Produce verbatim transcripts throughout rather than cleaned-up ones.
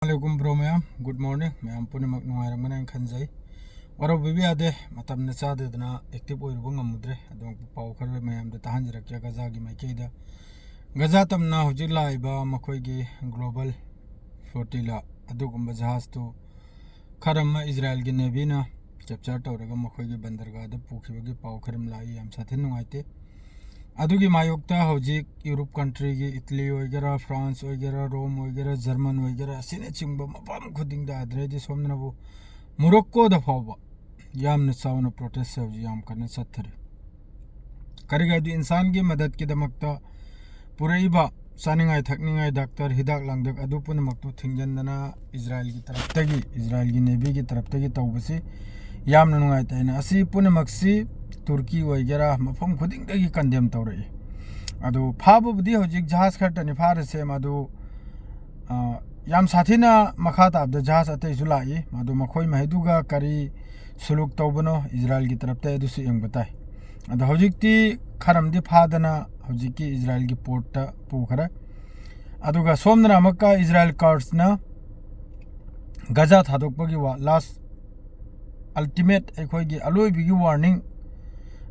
ꯑꯁꯂꯥꯃꯨ ꯑꯂꯥꯏꯀꯨꯝ bro ꯃꯌꯥꯝ, good morning. ꯃꯌꯥꯝ ꯄꯨꯝꯅꯃꯛ ꯅꯨꯡꯉꯥꯏꯔꯝꯒꯅꯤ ꯍꯥꯏꯅ ꯈꯟꯖꯩ꯫ ꯋꯥꯔꯧꯕꯤꯕ ꯌꯥꯗꯦ, ꯃꯇꯝꯅ ꯆꯥꯗꯗꯅ ꯑꯦꯛꯇꯤꯚ ꯑꯣꯏꯔꯨꯕ ꯉꯝꯃꯨꯗ꯭ꯔꯦ꯫ ꯑꯗꯨ ꯄꯥꯎ ꯈꯔ ꯃꯌꯥꯝꯗ ꯇꯥꯍꯟꯖꯔꯛꯀꯦ ꯒꯖꯥꯒꯤ ꯃꯥꯏꯀꯩꯗ꯫ ꯒꯖꯥ ꯇꯝꯅ ꯍꯧꯖꯤꯛ ꯂꯥꯛꯏꯕ ꯃꯈꯣꯏꯒꯤ ꯒ꯭ꯂꯣꯕꯜ ꯐ꯭ꯂꯣꯇꯤꯂꯥ ꯑꯗꯨꯒꯨꯝꯕ ꯖꯍꯥꯖꯇꯨ ꯈꯔ ꯑꯃ ꯏꯖꯔꯥꯏꯜꯒꯤ ꯅꯦꯚꯤꯅ ꯀꯦꯞꯆꯔ ꯇꯧꯔꯒ ꯃꯈꯣꯏꯒꯤ ꯕꯟꯗꯔꯒꯥꯍꯗ ꯄꯨꯈꯤꯕꯒꯤ ꯄꯥꯎ ꯈꯔ ꯑꯃ ꯂꯥꯛꯏ꯫ ꯌꯥꯝ ꯁꯥꯊꯤꯅ ꯅꯨꯡꯉꯥꯏꯇꯦ꯫ ꯑꯗꯨꯒꯤ ꯃꯥꯌꯣꯛꯇ ꯍꯧꯖꯤꯛ ꯌꯨꯔꯣꯞ ꯀꯟꯇ꯭ꯔꯤꯒꯤ ꯏꯇꯂꯤ ꯑꯣꯏꯒꯦꯔꯥ, ꯐ꯭ꯔꯥꯟꯁ ꯑꯣꯏꯒꯦꯔꯥ, ꯔꯣꯝ ꯑꯣꯏꯒꯦꯔꯥ, ꯖꯔꯃꯟ ꯑꯣꯏꯒꯦꯔꯥ, ꯑꯁꯤꯅꯆꯤꯡꯕ ꯃꯐꯝ ꯈꯨꯗꯤꯡꯗ, ꯑꯗꯨꯗꯩꯗꯤ ꯁꯣꯝꯗꯅꯕꯨ ꯃꯣꯔꯣꯛꯀꯣꯗ ꯐꯥꯎꯕ ꯌꯥꯝꯅ ꯆꯥꯎꯅ ꯄ꯭ꯔꯣꯇꯦꯁ ꯍꯧꯖꯤꯛ ꯌꯥꯝ ꯀꯟꯅ ꯆꯠꯊꯔꯤ꯫ ꯀꯔꯤꯒꯤ ꯍꯥꯏꯗꯤ ꯏꯟꯁꯥꯟꯒꯤ ꯃꯗꯠꯀꯤꯗꯃꯛꯇ ꯄꯨꯔꯛꯏꯕ ꯆꯥꯅꯤꯡꯉꯥꯏ ꯊꯛꯅꯤꯡꯉꯥꯏ, ꯗꯥꯛꯇꯔ, ꯍꯤꯗꯥꯛ ꯂꯥꯡꯊꯛ ꯑꯗꯨ ꯄꯨꯝꯅꯃꯛꯇꯨ ꯊꯤꯡꯖꯤꯟꯗꯅ ꯏꯖꯔꯥꯏꯜꯒꯤ ꯇꯔꯞꯇꯒꯤ, ꯏꯖꯔꯥꯏꯜꯒꯤ ꯅꯦꯚꯤꯒꯤ ꯇꯔꯞꯇꯒꯤ ꯇꯧꯕꯁꯤ ꯌꯥꯝꯅ ꯅꯨꯡꯉꯥꯏꯇꯦ꯫ ꯑꯩꯅ ꯑꯁꯤ ꯄꯨꯝꯅꯃꯛꯁꯤ ꯇꯨꯔꯀꯤ ꯑꯣꯏꯒꯦꯔꯥ ꯃꯐꯝ ꯈꯨꯗꯤꯡꯗꯒꯤ ꯀꯟꯗꯦꯝ ꯇꯧꯔꯛꯏ꯫ ꯑꯗꯨ ꯐꯥꯕꯕꯨꯗꯤ ꯍꯧꯖꯤꯛ ꯖꯍꯥꯖ ꯈꯔꯇꯅꯤ ꯐꯥꯔꯤꯁꯦ, ꯃꯗꯨ, ꯑ, ꯌꯥꯝ ꯁꯥꯊꯤꯅ ꯃꯈꯥ ꯇꯥꯕꯗ ꯖꯍꯥꯖ ꯑꯇꯩꯁꯨ ꯂꯥꯛꯏ꯫ ꯃꯗꯨ ꯃꯈꯣꯏ ꯃꯍꯩꯗꯨꯒ ꯀꯔꯤ ꯁꯨꯂꯨꯛ ꯇꯧꯕꯅꯣ ꯏꯖꯔꯥꯏꯜꯒꯤ ꯇꯔꯞꯇ ꯑꯗꯨꯁꯨ ꯌꯦꯡꯕ ꯇꯥꯏ꯫ ꯑꯗꯣ ꯍꯧꯖꯤꯛꯇꯤ ꯈꯔ ꯑꯃꯗꯤ ꯐꯥꯗꯅ ꯍꯧꯖꯤꯛꯀꯤ ꯏꯖꯔꯥꯏꯜꯒꯤ ꯄꯣꯔꯠꯇ ꯄꯨꯈ꯭ꯔꯦ꯫ ꯑꯗꯨꯒ ꯁꯣꯝꯗꯅ ꯑꯃꯨꯛꯀ ꯏꯖꯔꯥꯏꯜ ꯀꯥꯔꯠꯁꯅ ꯒꯖꯥ ꯊꯥꯗꯣꯛꯄꯒꯤ ꯋꯥ, ꯂꯥꯁ ꯑꯜꯇꯤꯃꯦꯠ ꯑꯩꯈꯣꯏꯒꯤ ꯑꯂꯣꯏꯕꯒꯤ ꯋꯥꯔꯅꯤꯡ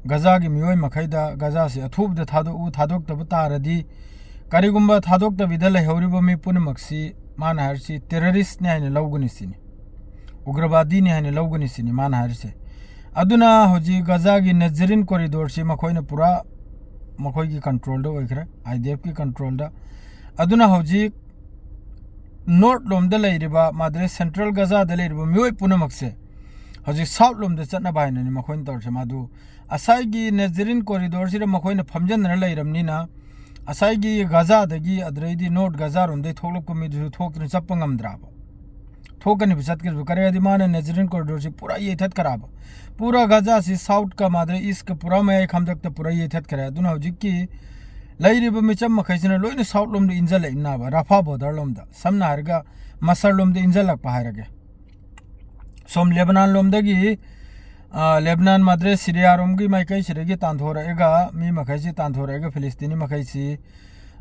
ꯒꯖꯥꯒꯤ ꯃꯤꯑꯣꯏ ꯃꯈꯩꯗ, ꯒꯖꯥꯁꯤ ꯑꯊꯨꯕꯗ ꯊꯥꯗꯣꯛꯎ, ꯊꯥꯗꯣꯛꯇꯕ ꯇꯥꯔꯗꯤ ꯀꯔꯤꯒꯨꯝꯕ ꯊꯥꯗꯣꯛꯇꯕꯤꯗ ꯂꯩꯍꯧꯔꯤꯕ ꯃꯤ ꯄꯨꯝꯅꯃꯛꯁꯤ ꯃꯥꯅ ꯍꯥꯏꯔꯤꯁꯤ ꯇꯦꯔꯔꯤꯁꯅꯤ ꯍꯥꯏꯅ ꯂꯧꯒꯅꯤ ꯁꯤꯅꯤ, ꯎꯒ꯭ꯔꯕꯥꯗꯤꯅꯤ ꯍꯥꯏꯅ ꯂꯧꯒꯅꯤ ꯁꯤꯅꯤ ꯃꯥꯅ ꯍꯥꯏꯔꯤꯁꯦ꯫ ꯑꯗꯨꯅ ꯍꯧꯖꯤꯛ ꯒꯖꯥꯒꯤ ꯅꯖꯔꯤꯟ ꯀꯣꯔꯤꯗꯣꯔꯁꯤ ꯃꯈꯣꯏꯅ ꯄꯨꯔꯥ ꯃꯈꯣꯏꯒꯤ ꯀꯟꯇ꯭ꯔꯣꯜꯗ ꯑꯣꯏꯈ꯭ꯔꯦ, ꯑꯥꯏ ꯗꯤ ꯑꯦꯐꯀꯤ ꯀꯟꯇ꯭ꯔꯣꯜꯗ꯫ ꯑꯗꯨꯅ ꯍꯧꯖꯤꯛ ꯅꯣꯔꯠ ꯂꯣꯝꯗ ꯂꯩꯔꯤꯕ, ꯃꯥꯗ꯭ꯔꯦ ꯁꯦꯟꯇ꯭ꯔꯦꯜ ꯒꯖꯥꯗ ꯂꯩꯔꯤꯕ ꯃꯤꯑꯣꯏ ꯄꯨꯝꯅꯃꯛꯁꯦ ꯍꯧꯖꯤꯛ ꯁꯥꯎꯠ ꯂꯣꯝꯗ ꯆꯠꯅꯕ ꯍꯥꯏꯅꯅꯤ ꯃꯈꯣꯏꯅ ꯇꯧꯔꯤꯁꯦ꯫ ꯃꯗꯨ ꯉꯁꯥꯏꯒꯤ ꯅꯦꯖꯔꯤꯟ ꯀꯣꯔꯤꯗꯣꯔꯁꯤꯗ ꯃꯈꯣꯏꯅ ꯐꯝꯖꯟꯗꯅ ꯂꯩꯔꯕꯅꯤꯅ ꯉꯁꯥꯏꯒꯤ ꯒꯖꯥꯗꯒꯤ, ꯑꯗꯨꯗꯩꯗꯤ ꯅꯣꯔꯠ ꯒꯖꯥꯔꯣꯝꯗꯒꯤ ꯊꯣꯛꯂꯛꯄ ꯃꯤꯗꯨꯁꯨ ꯊꯣꯛꯇꯅ ꯆꯠꯄ ꯉꯝꯗ꯭ꯔꯕ? ꯊꯣꯛꯀꯅꯤꯕ ꯆꯠꯀꯅꯤꯕ꯫ ꯀꯔꯤ ꯍꯥꯏꯗꯤ ꯃꯥꯅ ꯅꯦꯖꯔꯤꯟ ꯀꯣꯔꯤꯗꯣꯔꯁꯤ ꯄꯨꯔꯥ ꯌꯩꯊꯠꯈ꯭ꯔꯕ꯫ ꯄꯨꯔꯥ ꯒꯖꯥꯁꯤ ꯁꯥꯎꯠꯀ ꯃꯥꯗ꯭ꯔꯦ ꯏꯁꯀ ꯄꯨꯔꯥ ꯃꯌꯥꯏ ꯈꯝꯗꯛꯇ ꯄꯨꯔꯥ ꯌꯩꯊꯠꯈ꯭ꯔꯦ꯫ ꯑꯗꯨꯅ ꯍꯧꯖꯤꯛꯀꯤ ꯂꯩꯔꯤꯕ ꯃꯤꯆꯝ ꯃꯈꯩꯁꯤꯅ ꯂꯣꯏꯅ ꯁꯥꯎꯠ ꯂꯣꯝꯗ ꯏꯟꯖꯜꯂꯛꯏꯅꯕ, ꯔꯐꯥ ꯕꯣꯔꯗꯔ ꯂꯣꯝꯗ, ꯁꯝꯅ ꯍꯥꯏꯔꯒ ꯃꯁꯔ ꯂꯣꯝꯗ ꯏꯟꯖꯜꯂꯛꯄ ꯍꯥꯏꯔꯒꯦ꯫ ꯁꯣꯝ ꯂꯦꯕꯅꯥꯟ ꯂꯣꯝꯗꯒꯤ, ꯑ, ꯂꯦꯕꯅꯥꯟ, ꯃꯥꯗ꯭ꯔꯦ ꯁꯤꯔꯤꯌꯥꯔꯣꯝꯒꯤ ꯃꯥꯏꯀꯩꯁꯤꯗꯒꯤ ꯇꯥꯟꯊꯣꯔꯛꯑꯒ, ꯃꯤ ꯃꯈꯩꯁꯤ ꯇꯥꯟꯊꯣꯔꯛꯑꯒ ꯐꯤꯂꯤꯁꯇꯤꯅꯤ ꯃꯈꯩꯁꯤ,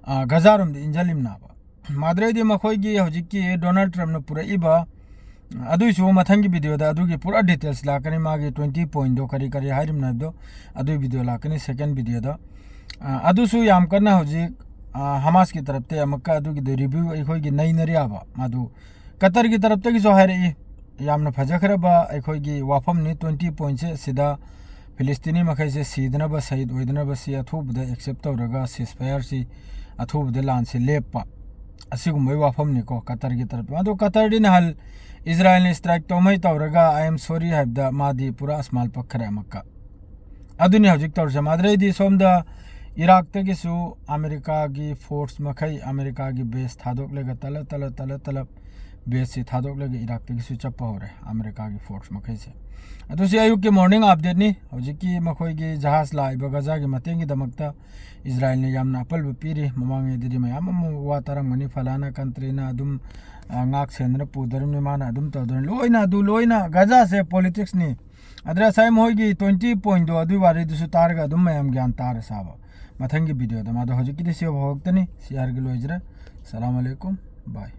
ꯑ, ꯒꯖꯥꯔꯣꯝꯗ ꯏꯟꯖꯜꯂꯤꯝꯅꯕ꯫ ꯃꯥꯗ꯭ꯔꯦꯗꯤ ꯃꯈꯣꯏꯒꯤ ꯍꯧꯖꯤꯛꯀꯤ ꯗꯣꯅꯥꯜꯗ ꯇ꯭ꯔꯝꯞꯅ ꯄꯨꯔꯛꯏꯕ, ꯑꯗꯨꯏꯁꯨ ꯃꯊꯪꯒꯤ ꯚꯤꯗꯤꯑꯣꯗ ꯑꯗꯨꯒꯤ ꯄꯨꯔꯥ ꯗꯤꯇꯦꯜꯁ ꯂꯥꯛꯀꯅꯤ, ꯃꯥꯒꯤ ꯇ꯭ꯋꯦꯟꯇꯤ ꯄꯣꯏꯟꯠꯗꯣ ꯀꯔꯤ ꯀꯔꯤ ꯍꯥꯏꯔꯤꯕꯅꯣ ꯍꯥꯏꯕꯗꯣ, ꯑꯗꯨꯒꯤ ꯚꯤꯗꯤꯑꯣ ꯂꯥꯛꯀꯅꯤ, ꯁꯦꯀꯦꯟ ꯚꯤꯗꯤꯑꯣꯗ꯫ ꯑ, ꯑꯗꯨꯁꯨ ꯌꯥꯝ ꯀꯟꯅ ꯍꯧꯖꯤꯛ, ꯑ, ꯍꯃꯥꯁꯀꯤ ꯇꯔꯞꯇ ꯑꯃꯨꯛꯀ ꯑꯗꯨꯒꯤꯗꯣ ꯔꯤꯚ꯭ꯌꯨ ꯑꯩꯈꯣꯏꯒꯤ ꯅꯩꯅꯔꯤ ꯍꯥꯏꯕ꯫ ꯃꯗꯨ ꯀꯇꯔꯒꯤ ꯇꯔꯞꯇꯒꯤꯁꯨ ꯍꯥꯏꯔꯛꯏ, ꯌꯥꯝꯅ ꯐꯖꯈ꯭ꯔꯕ ꯑꯩꯈꯣꯏꯒꯤ ꯋꯥꯐꯝꯅꯤ, ꯇ꯭ꯋꯦꯟꯇꯤ ꯄꯣꯏꯟꯠꯁꯦ꯫ ꯁꯤꯗ ꯐꯤꯂꯤꯁꯇꯤꯅꯤ ꯃꯈꯩꯁꯦ ꯁꯤꯗꯅꯕ, ꯁꯍꯤꯗ ꯑꯣꯏꯗꯅꯕ, ꯁꯤ ꯑꯊꯨꯕꯗ ꯑꯦꯛꯁꯦꯞ ꯇꯧꯔꯒ ceasefire ꯁꯤ ꯑꯊꯨꯕꯗ ꯂꯥꯟꯁꯤ ꯂꯦꯞꯄ, ꯑꯁꯤꯒꯨꯝꯕꯒꯤ ꯋꯥꯐꯝꯅꯤꯀꯣ ꯀꯇꯔꯒꯤ ꯇꯔꯞꯇ꯫ ꯑꯗꯣ ꯀꯇꯔꯗꯤ ꯅꯍꯥꯟ ꯏꯖꯔꯥꯏꯜꯅ ꯏꯁꯇ꯭ꯔꯥꯏꯛ ꯇꯧꯃꯩ ꯇꯧꯔꯒ "I am sorry" ꯍꯥꯏꯕꯗ ꯃꯥꯗꯤ ꯄꯨꯔꯥ ꯑꯁꯃꯥꯏꯜ ꯄꯛꯈ꯭ꯔꯦ ꯑꯃꯨꯛꯀ꯫ ꯑꯗꯨꯅꯤ ꯍꯧꯖꯤꯛ ꯇꯧꯔꯤꯁꯦ꯫ ꯃꯥꯗ꯭ꯔꯦꯗꯤ ꯁꯣꯝꯗ ꯏꯔꯥꯛꯇꯒꯤꯁꯨ ꯑꯃꯦꯔꯤꯀꯥꯒꯤ ꯐꯣꯔꯁ ꯃꯈꯩ, ꯑꯃꯦꯔꯤꯀꯥꯒꯤ ꯕꯦꯁ ꯊꯥꯗꯣꯛꯂꯒ ꯇꯂꯞ ꯇꯂꯞ ꯇꯂꯞ ꯇꯂꯞ ꯕꯦꯁꯁꯤ ꯊꯥꯗꯣꯛꯂꯒ ꯏꯔꯥꯛꯇꯒꯤꯁꯨ ꯆꯠꯄ ꯍꯧꯔꯦ ꯑꯃꯦꯔꯤꯀꯥꯒꯤ ꯐꯣꯔꯁ ꯃꯈꯩꯁꯦ꯫ ꯑꯗꯨ ꯁꯤ ꯑꯌꯨꯛꯀꯤ ꯃꯣꯔꯅꯤꯡ ꯑꯞꯗꯦꯠꯅꯤ꯫ ꯍꯧꯖꯤꯛꯀꯤ ꯃꯈꯣꯏꯒꯤ ꯖꯍꯥꯖ ꯂꯥꯛꯏꯕ ꯒꯖꯥꯒꯤ ꯃꯇꯦꯡꯒꯤꯗꯃꯛꯇ ꯏꯖꯔꯥꯏꯜꯅ ꯌꯥꯝꯅ ꯑꯄꯜꯕ ꯄꯤꯔꯤ꯫ ꯃꯃꯥꯡꯉꯩꯗꯗꯤ ꯃꯌꯥꯝ ꯑꯃ ꯋꯥ ꯇꯥꯔꯝꯒꯅꯤ, ꯐꯂꯥꯅ ꯀꯟꯇ꯭ꯔꯤꯅ ꯑꯗꯨꯝ, ꯑ, ꯉꯥꯛ ꯁꯦꯟꯗꯅ ꯄꯨꯗꯣꯔꯤꯕꯅꯤ, ꯃꯥꯅ ꯑꯗꯨꯝ ꯇꯧꯗꯣꯔꯤꯕꯅꯤ꯫ ꯂꯣꯏꯅ ꯑꯗꯨ, ꯂꯣꯏꯅ ꯒꯖꯥꯁꯦ ꯄꯣꯂꯤꯇꯤꯛꯁꯅꯤ꯫ ꯑꯗꯨꯅ ꯉꯁꯥꯏ ꯃꯣꯏꯒꯤ ꯇ꯭ꯋꯦꯟꯇꯤ ꯄꯣꯏꯟꯠꯗꯣ, ꯑꯗꯨꯒꯤ ꯋꯥꯔꯤꯗꯨꯁꯨ ꯇꯥꯔꯒ ꯑꯗꯨꯝ ꯃꯌꯥꯝ ꯒ꯭ꯌꯥꯟ ꯇꯥꯔ ꯁꯥꯕ꯫ ꯃꯊꯪꯒꯤ ꯚꯤꯗꯤꯑꯣꯗ ꯃꯥꯗꯣ, ꯍꯧꯖꯤꯛꯀꯤꯗꯤ ꯁꯤ ꯐꯥꯎ ꯈꯛꯇꯅꯤ꯫ ꯁꯤ ꯍꯥꯏꯔꯒ ꯂꯣꯏꯖꯔꯦ꯫ ꯁꯂꯥꯝ ꯑꯂꯩꯀꯨꯝ꯫ ꯕꯥꯏ꯫